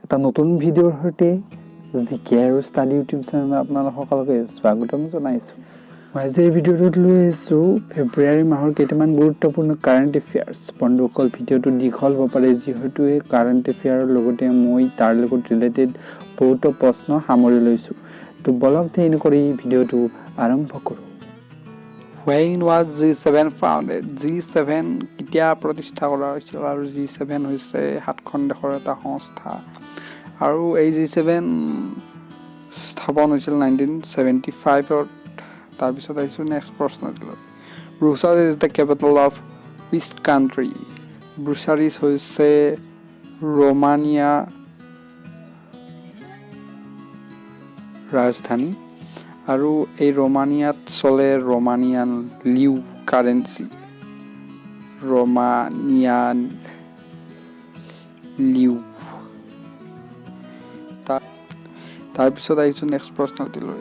এটা নতুন ভিডিঅ'ৰ সৈতে জি কে আৰু ষ্টাডি ইউটিউব চেনেলত আপোনালোক সকলোকে স্বাগতম জনাইছোঁ। মই আজি এই ভিডিঅ'টোত লৈ আহিছোঁ ফেব্ৰুৱাৰী মাহৰ কেইটামান গুৰুত্বপূৰ্ণ কাৰেণ্ট এফেয়াৰ্ছ। বন্ধুসকল, ভিডিঅ'টো দীঘল হ'ব পাৰে, যিহেতু এই কাৰেণ্ট এফেয়াৰৰ লগতে মই তাৰ লগত ৰিলেটেড বহুতো প্ৰশ্ন সামৰি লৈছোঁ। তো বলক, দেৰি নকৰি ভিডিঅ'টো আৰম্ভ কৰোঁ। When was G7 founded? G7 কেতিয়া প্ৰতিষ্ঠা কৰা হৈছিল? আৰু জি 7 হৈছে সাতখন দেশৰ এটা সংস্থা আৰু এই জি 7 স্থাপন হৈছিল 1975ত। তাৰপিছত আহিছোঁ নেক্সট প্ৰশ্নটোলৈ। Brussels is the capital of which country? ব্ৰুচাৰিছ হৈছে ৰোমানিয়া ৰাজধানী আৰু এই ৰোমানিয়াত চলে Romanian leu currency, Romanian leu. তাৰপিছত আহিছোঁ নেক্সট প্ৰশ্নটিলৈ।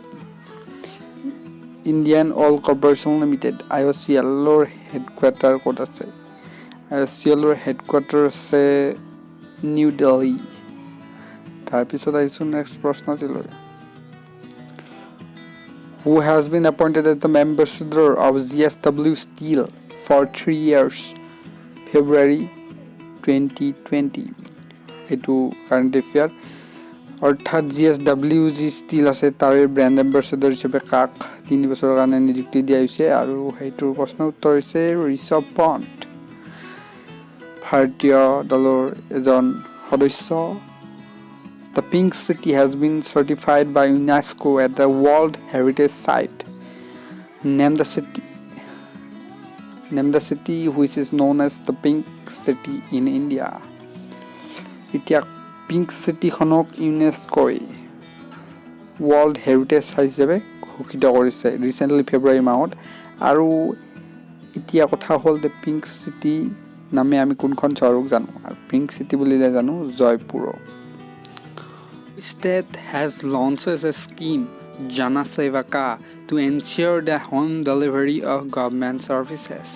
Indian oil corporation limited, I O' C এলৰ হেডকোৱাৰ্টাৰ ক'ত আছে? আই অ' চি এলৰ হেডকোৱাৰ্টাৰ আছে নিউ দিল্লী। তাৰপিছত আহিছোঁ নেক্সট প্ৰশ্নটিলৈ। Who has been appointed as the ambassador of JSW Steel for 3 years, February 2020? এইটো কাৰেণ্ট এফেয়াৰ, অৰ্থাৎ জি এছ ডাব্লিউ যি ষ্টিল আছে, তাৰে ব্ৰেণ্ড এম্বাচেডৰ হিচাপে কাক 3 বছৰৰ কাৰণে নিযুক্তি দিয়া হৈছে? আৰু সেইটোৰ প্ৰশ্নৰ উত্তৰ হৈছে ঋষভ পণ্ট, ভাৰতীয় দলৰ এজন সদস্য। The Pink City has been certified by UNESCO as the World Heritage Site. Name the city. Name the city which is known as the Pink City in India. এতিয়া পিংক চিটিখনক ইউনেস্কোই ৱৰ্ল্ড হেৰিটেজ চাইট হিচাপে ঘোষিত কৰিছে recently ফেব্ৰুৱাৰী মাহত। আৰু এতিয়া কথা হ'ল যে পিংক চিটি নামে আমি কোনখন চহৰক জানো? আৰু পিংক চিটি বুলিলে জানো জয়পুৰক। State has launched a scheme, Jana Sevaka, to ensure the home delivery of government services?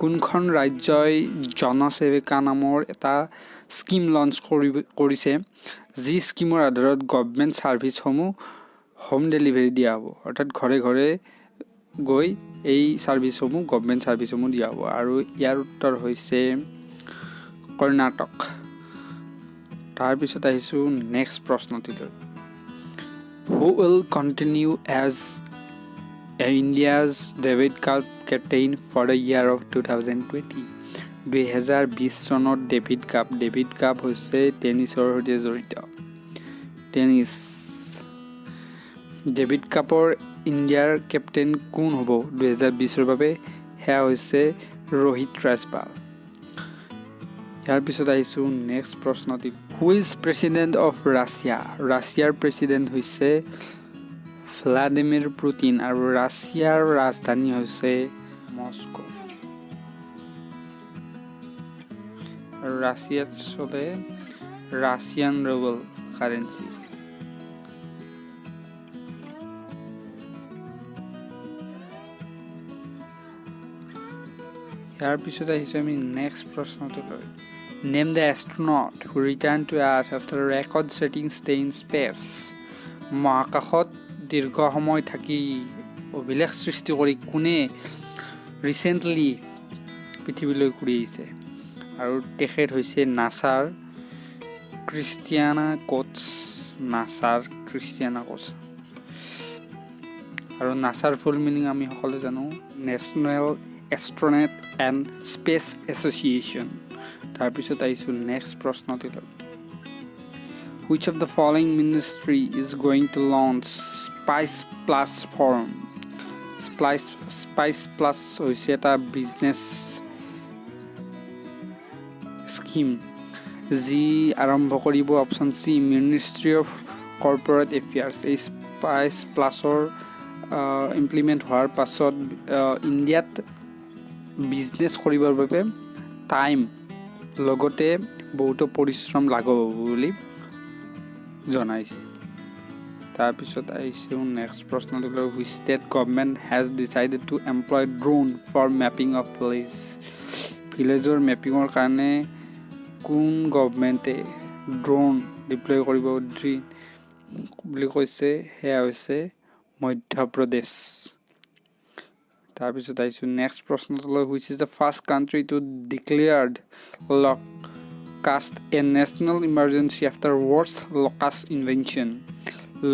কোনখন ৰাজ্যই জনসেৱিকা নামৰ এটা স্কীম লঞ্চ কৰিছে, যি স্কীমৰ আধাৰত গভমেণ্ট ছাৰ্ভিচসমূহ হোম ডেলিভাৰী দিয়া হ'ব, অৰ্থাৎ ঘৰে ঘৰে গৈ এই ছাৰ্ভিচসমূহ, গভমেণ্ট ছাৰ্ভিচসমূহ দিয়া হ'ব? আৰু ইয়াৰ উত্তৰ হৈছে কৰ্ণাটক। তাৰপিছত আহিছোঁ নেক্সট প্ৰশ্নটিলৈ। Who will continue as India's Davis Cup captain for the year of 2020? 2020 চনত ডেভিছ কাপ, ডেভিছ কাপ হৈছে টেনিছৰ সৈতে জড়িত, টেনিছ। ডেভিছ কাপৰ ইণ্ডিয়াৰ কেপ্টেইন কোন হ'ব 2020ৰ বাবে? সেয়া হৈছে ৰোহিত ৰাজপাল। ইয়াৰ পিছত আহিছোঁ নেক্সট প্ৰশ্নটি। Who is president of Russia? ৰাছিয়াৰ প্ৰেচিডেণ্ট হৈছে ভ্লাডিমিৰ পুটিন আৰু ৰাছিয়াৰ ৰাজধানী হৈছে মস্কো আৰু ৰাছিয়াত চলে ৰাছিয়ান ৰুবল কাৰেঞ্চি। ইয়াৰ পিছত আহিছোঁ আমি next প্ৰশ্নটোলৈ। Name the astronaut who returned to Earth after record setting stay in space. মহাকাশত দীৰ্ঘ সময় থাকি অভিলেখ সৃষ্টি কৰি কোনে ৰিচেণ্টলি পৃথিৱীলৈ ঘূৰি আহিছে? আৰু তেখেত হৈছে নাছাৰ ক্ৰিষ্টিয়ানা কোচ, নাছাৰ ক্ৰিষ্টিয়ানা কোচ। আৰু নাছাৰ ফুল মিনিং আমি সকলোৱে জানো, National Astronaut and Space Association. তাৰপিছত আহিছোঁ next প্ৰশ্নটিলৈ। Which of the following ministry is going to launch Spice Plus form? Spice Plus হৈছে এটা বিজনেছ স্কিম, যি আৰম্ভ কৰিব option C, Ministry of Corporate Affairs. এই স্পাইচ প্লাছৰ ইমপ্লিমেণ্ট হোৱাৰ পাছত ইণ্ডিয়াত বিজনেছ কৰিবৰ বাবে টাইম লগতে বহুতো পৰিশ্ৰম লাঘৱ হ'ব বুলি জনাইছে। তাৰপিছত আহিছোঁ next প্ৰশ্নটোলৈ। Which state government has decided to employ drone for mapping of village? ভিলেজৰ মেপিঙৰ কাৰণে কোন গভমেণ্টে ড্ৰোন ডিপ্লয় কৰিব বুলি কৈছে, সেয়া হৈছে মধ্যপ্ৰদেশ। তাৰপিছত আহিছোঁ next প্ৰশ্নটোলৈ, which is the first country to declared locust a national emergency after worst locust invasion?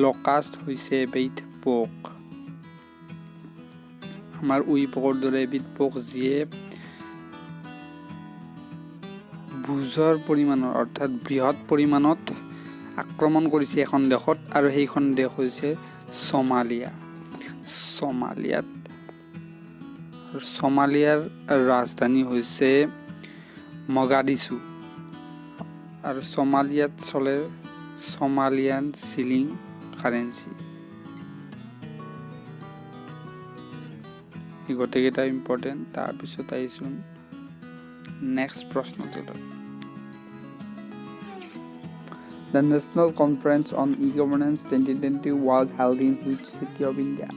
Locust হৈছে এবিধ পোক, আমাৰ উই পোকৰ দৰে এবিধ পোক, যিয়ে বুজৰ পৰিমাণৰ অৰ্থাৎ বৃহৎ পৰিমাণত আক্ৰমণ কৰিছে এখন দেশত, আৰু সেইখন দেশ হৈছে ছমালিয়া। ছমালিয়াত, ছমালিয়াৰ ৰাজধানী হৈছে মগাদিছু, আৰু ছমালিয়াত চলে ছমালিয়ান চিলিং কাৰেঞ্চি। এই গোটেইকেইটা ইম্পৰ্টেণ্ট। তাৰপিছত আহিছোঁ next প্ৰশ্নটোলৈ। The National Conference on E-Governance 2020 was held in which city of India?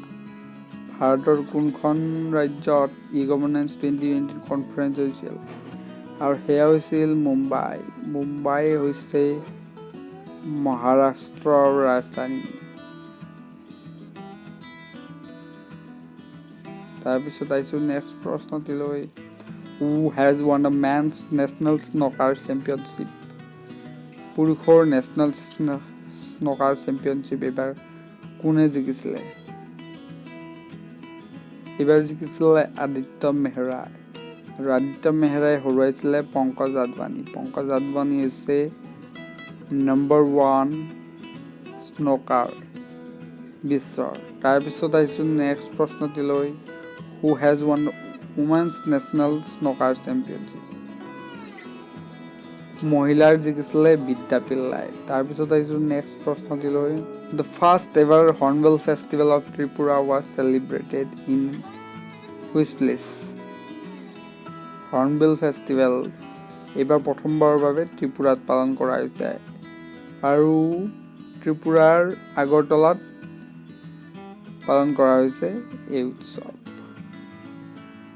ভাৰতৰ কোনখন ৰাজ্যত ই-গভৰ্ণেন্স 2020 কনফাৰেন্স হৈছিল? আৰু সেয়া হৈছিল মুম্বাই। মুম্বাই হৈছে মহাৰাষ্ট্ৰৰ ৰাজধানী। তাৰপিছত আহিছোঁ নেক্সট প্ৰশ্নটিলৈ, who has won the men's national snooker championship? পুৰুষৰ নেশ্যনেল স্নকাৰ চেম্পিয়নশ্বিপ এইবাৰ কোনে জিকিছিলে? এইবাৰ জিকিছিলে আদিত্য মেহৰাই, আৰু আদিত্য মেহৰাই হৰুৱাইছিলে পংকজ আদৱানী। পংকজ আদৱানী হৈছে নম্বৰ 1 স্নকাৰ বিশ্বৰ। তাৰপিছত আহিছোঁ নেক্সট প্ৰশ্নটিলৈ, who has won women's national snooker championship? মহিলাৰ জিকিছিলে বিদ্যা পিল্লাই। তাৰপিছত আহিছোঁ next প্ৰশ্নটিলৈ, the first ever Hornbill festival of Tripura was celebrated in which place? Hornbill festival এইবাৰ প্ৰথমবাৰৰ বাবে ত্ৰিপুৰাত পালন কৰা হৈছে, আৰু ত্ৰিপুৰাৰ আগৰতলাত পালন কৰা হৈছে এই উৎসৱ।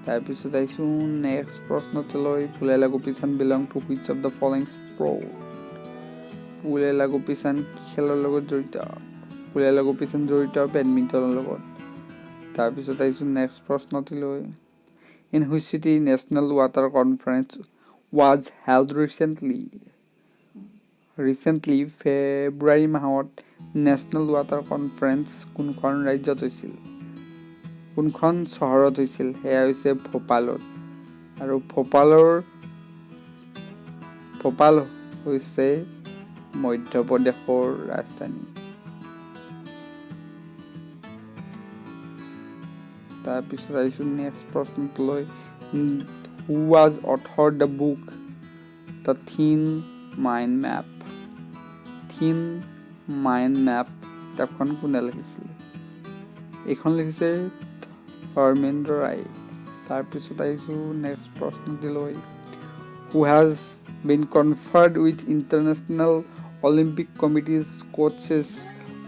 তাৰপিছত আহিছোঁ next প্ৰশ্নটোলৈ, Pullela Gopichand belong to which of the following sport? Pullela Gopichand খেলৰ লগত জড়িত? পুলেলা গোপীচান্দ জড়িত বেডমিণ্টনৰ লগত। তাৰপিছত আহিছোঁ next প্ৰশ্নটিলৈ, in which city national water conference was held recently? Recently ফেব্ৰুৱাৰী মাহত নেশ্যনেল ৱাটাৰ কনফাৰেন্স কোনখন ৰাজ্যত হৈছিল, কোনখন চহৰত হৈছিল? সেয়া হৈছে ভোপালত, আৰু ভোপাল হৈছে মধ্যপ্ৰদেশৰ ৰাজধানী। তাৰপিছত আহিছোঁ next প্ৰশ্নটোলৈ, who was author the book the thin mind map? Thin mind map কিতাপখন কোনে লিখিছিলে? এইখন লিখিছে ধৰ্মেন্দ্ৰ ৰায়। তাৰপিছত আহিছোঁ নেক্সট প্ৰশ্নটিলৈ, who has been conferred with International Olympic Committee's coaches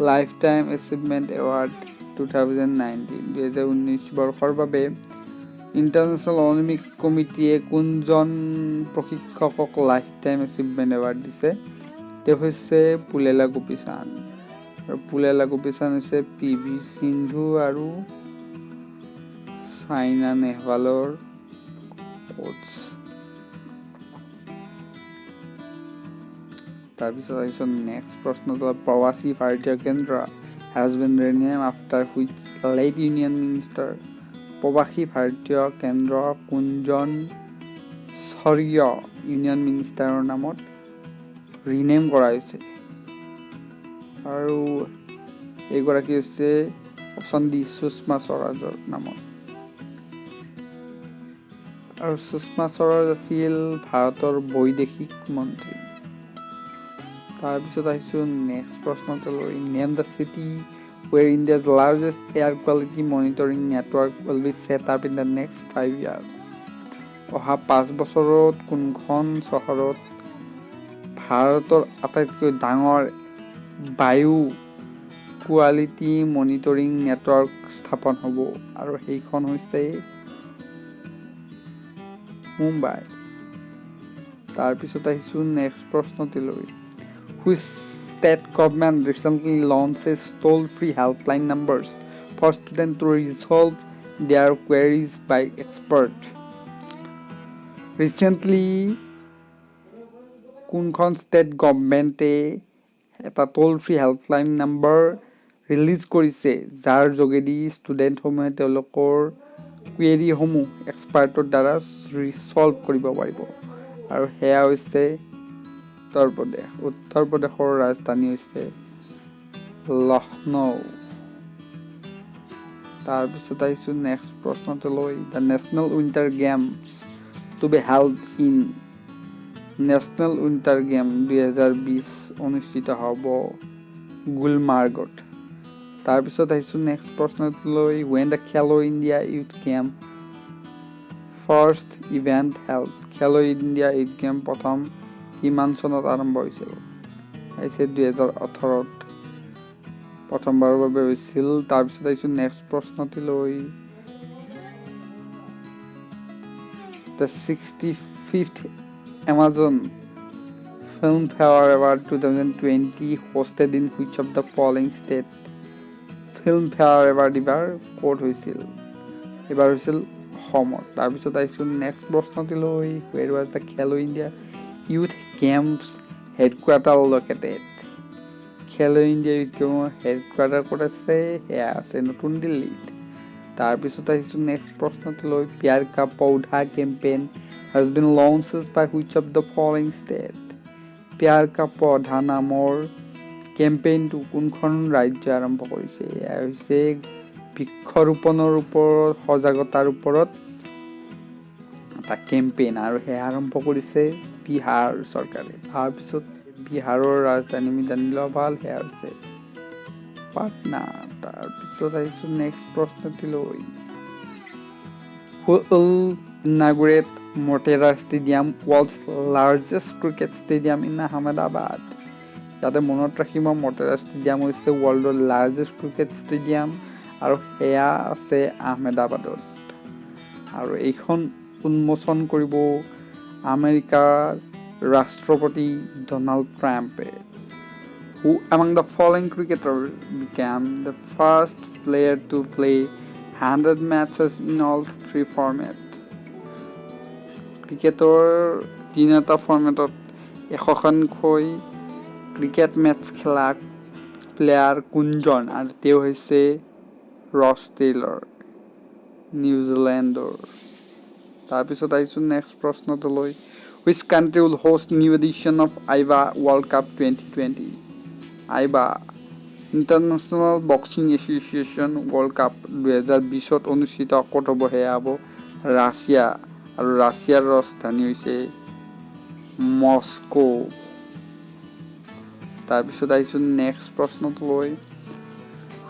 life time achievement award 2019? 2019 বৰ্ষৰ বাবে ইণ্টাৰনেশ্যনেল অলিম্পিক কমিটিয়ে কোনজন প্ৰশিক্ষকক লাইফ টাইম এচিভমেণ্ট এৱাৰ্ড দিছে? তেওঁ হৈছে পুলেলা গোপীচান্দ, আৰু পুলেলা গোপীচান্দ হৈছে পি ভি সিন্ধু আৰু চাইনা নেহৱালৰ কোচ। তাৰপিছত আহিছোঁ নেক্সট প্ৰশ্নটো, Pravasi Bharatiya Kendra has been renamed after which late union minister? প্ৰৱাসী ভাৰতীয় কেন্দ্ৰ কোনজন স্বৰ্গীয় ইউনিয়ন মিনিষ্টাৰৰ নামত ৰিনেম কৰা হৈছে? আৰু এইগৰাকী হৈছে অপশ্যন ডি সুষমা স্বৰাজৰ নামত। আৰু সুষমা স্বৰাজ আছিল ভাৰতৰ বৈদেশিক মন্ত্ৰী। তাৰপিছত আহিছোঁ next প্ৰশ্নটোলৈ, name the city where India's largest air quality monitoring network will be set up in the next 5 years? অহা 5 বছৰত কোনখন চহৰত ভাৰতৰ আটাইতকৈ ডাঙৰ বায়ু কোৱালিটি মনিটৰিং নেটৱৰ্ক স্থাপন হ'ব? আৰু সেইখন হৈছে মুম্বাই। তাৰপিছত আহিছোঁ next প্ৰশ্নটিলৈ, Which state government recently launches toll free helpline numbers for student to resolve their queries by expert? Recently কোনখন ষ্টেট গভমেণ্টে এটা toll free helpline number release কৰিছে, যাৰ যোগেদি ষ্টুডেণ্টসমূহে তেওঁলোকৰ কুৱেৰিসমূহ এক্সপাৰ্টৰ দ্বাৰা ছল্ভ কৰিব পাৰিব? আৰু সেয়া হৈছে উত্তৰ প্ৰদেশ। উত্তৰ প্ৰদেশৰ ৰাজধানী হৈছে লক্ষ্ণৌ। তাৰপিছত আহিছোঁ next প্ৰশ্নটোলৈ। The National Winter Games to be held in? National Winter Game 2020 অনুষ্ঠিত হ'ব গুলমাৰ্গত। তাৰপিছত আহিছোঁ next প্ৰশ্নটোলৈ। When the Khelo India Youth Game first event held? Khelo India youth game প্ৰথম কিমান চনত আৰম্ভ হৈছিল? আহিছে 2018ত প্ৰথমবাৰৰ বাবে হৈছিল। তাৰপিছত আহিছোঁ next প্ৰশ্নটিলৈ। The 65th Amazon Filmfare Award 2020 hosted in which of the following state? Filmfare Award এইবাৰ ক'ত হৈছিল? এইবাৰ হৈছিল অসমত। তাৰপিছত আহিছোঁ next প্ৰশ্নটিলৈ। Where was the Khelo India Youth Games headquarter located? Khelo India youth গেমৰ হেডকোৱাৰ্টাৰ ক'ত আছে? সেয়া আছে নতুন দিল্লীত। তাৰপিছত আহিছোঁ next প্ৰশ্নটোলৈ। Pyar Ka Paudha campaign has been launched by which of the following state? Pyar Ka Paudha নামৰ কেম্পেইনটো কোনখন ৰাজ্যই আৰম্ভ কৰিছে? এয়া হৈছে বৃক্ষৰোপণৰ ওপৰত সজাগতাৰ ওপৰত এটা কেম্পেইন, আৰু সেয়া আৰম্ভ কৰিছে বিহাৰ চৰকাৰে। তাৰপিছত বিহাৰৰ ৰাজধানী আমি জানি লোৱা ভাল, সেয়া হৈছে পাটনা। তাৰপিছত আহিছোঁ নেক্সট প্ৰশ্নটিলৈ। Who will inaugurate Motera Stadium, world's largest cricket stadium in Ahmedabad? ইয়াতে মনত ৰাখিব, মটেৰা ষ্টেডিয়াম হৈছে ৱৰ্ল্ডৰ লাৰ্জেষ্ট ক্ৰিকেট ষ্টেডিয়াম, আৰু সেয়া আছে আহমেদাবাদত। আৰু এইখন উন্মোচন কৰিব আমেৰিকাৰ ৰাষ্ট্ৰপতি ডনাল্ড ট্ৰাম্পে। Who among the following cricketer became the first player to play 100 matches in all three format? ক্ৰিকেটৰ তিনিটা ফৰ্মেটত 100খনকৈ ক্ৰিকেট মেটচ খেলা প্লেয়াৰ কোনজন? আৰু তেওঁ হৈছে ৰছ টেইলৰ, নিউজিলেণ্ডৰ। তাৰপিছত আহিছোঁ next প্ৰশ্নটোলৈ। Which country will host new edition of AIBA World Cup 2020? AIBA, International Boxing Association World Cup 2020ত অনুষ্ঠিত ক'ত হ'ব? সেয়া হ'ব ৰাছিয়া, আৰু ৰাছিয়াৰ ৰাজধানী হৈছে মস্কো। তাৰপিছত আহিছোঁ next প্ৰশ্নটোলৈ।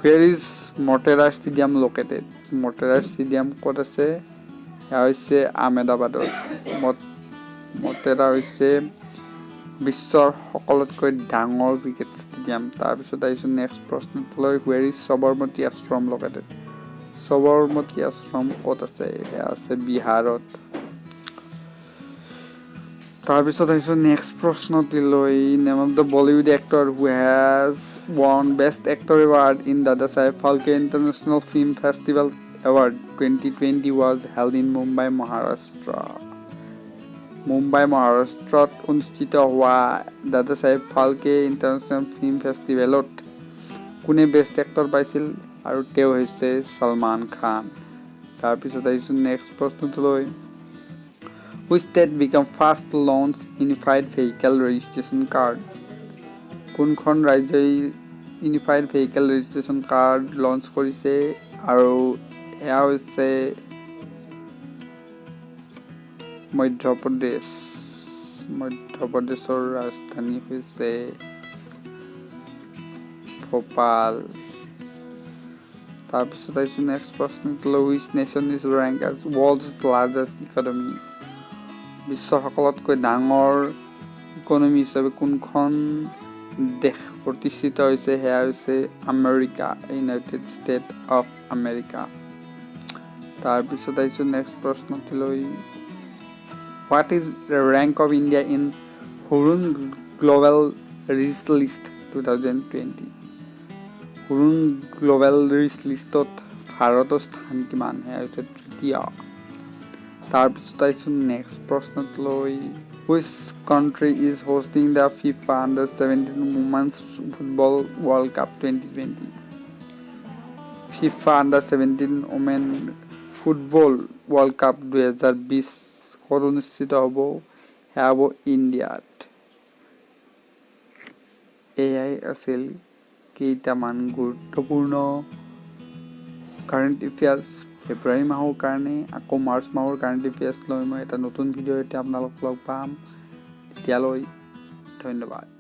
Where is Motera Stadium located? Motera stadium ক'ত আছে? সেয়া হৈছে আহমেদাবাদত। মটেৰা হৈছে বিশ্বৰ সকলোতকৈ ডাঙৰ ক্ৰিকেট ষ্টেডিয়াম। তাৰপিছত আহিছোঁ next প্ৰশ্নটোলৈ। Where is Sabarmati Ashram located? Sabarmati Ashram ক'ত আছে? সেয়া আছে বিহাৰত। তাৰপিছত আহিছোঁ next প্ৰশ্নটিলৈ। Name of the Bollywood actor who has won Best Actor award in Dada Saheb Phalke International Film Festival Award 2020 was held in Mumbai, Maharashtra. Mumbai, মহাৰাষ্ট্ৰত অনুষ্ঠিত হোৱা দাদা চাহেব ফাল্কে ইণ্টাৰনেশ্যনেল ফিল্ম ফেষ্টিভেলত কোনে বেষ্ট এক্টৰ পাইছিল? আৰু তেওঁ হৈছে ছলমান খান। তাৰপিছত আহিছোঁ next প্ৰশ্নটোলৈ। Which state become first launch unified vehicle registration card? কোনখন ৰাজ্যই unified vehicle registration card launch কৰিছে? আৰু এয়া হৈছে মধ্যপ্ৰদেশ। মধ্যপ্ৰদেশৰ ৰাজধানী হৈছে ভোপাল। তাৰপিছত আহিছোঁ next প্ৰশ্নটোলৈ। Which nation is rank as world's largest economy? বিশ্বৰ সকলোতকৈ ডাঙৰ ইকনমি হিচাপে কোনখন দেশ প্ৰতিষ্ঠিত হৈছে? সেয়া হৈছে America, United state of America. তাৰপিছত আহিছোঁ next প্ৰশ্নটিলৈ। What is the rank of India in Hurun Global Rich List 2020? Hurun global rich লিষ্টত ভাৰতৰ স্থান কিমান? সেয়া হৈছে তৃতীয়। তাৰপিছত আহিছোঁ next প্ৰশ্নটোলৈ। Which country is hosting the FIFA Under 17 Women's Football World Cup 2020? FIFA Under 17 Women Football World Cup 2020 ক'ত অনুষ্ঠিত হ'ব? সেয়া হ'ব ইণ্ডিয়াত। এয়াই আছিল কেইটামান গুৰুত্বপূৰ্ণ কাৰেণ্ট এফেয়াৰ্ছ ফেব্ৰুৱাৰী মাহৰ কাৰণে। আকৌ মাৰ্চ মাহৰ কাৰেণ্ট এফেয়াৰ্ছ লৈ মই এটা নতুন ভিডিঅ' এতিয়া আপোনালোক লগ পাম। তেতিয়ালৈ ধন্যবাদ।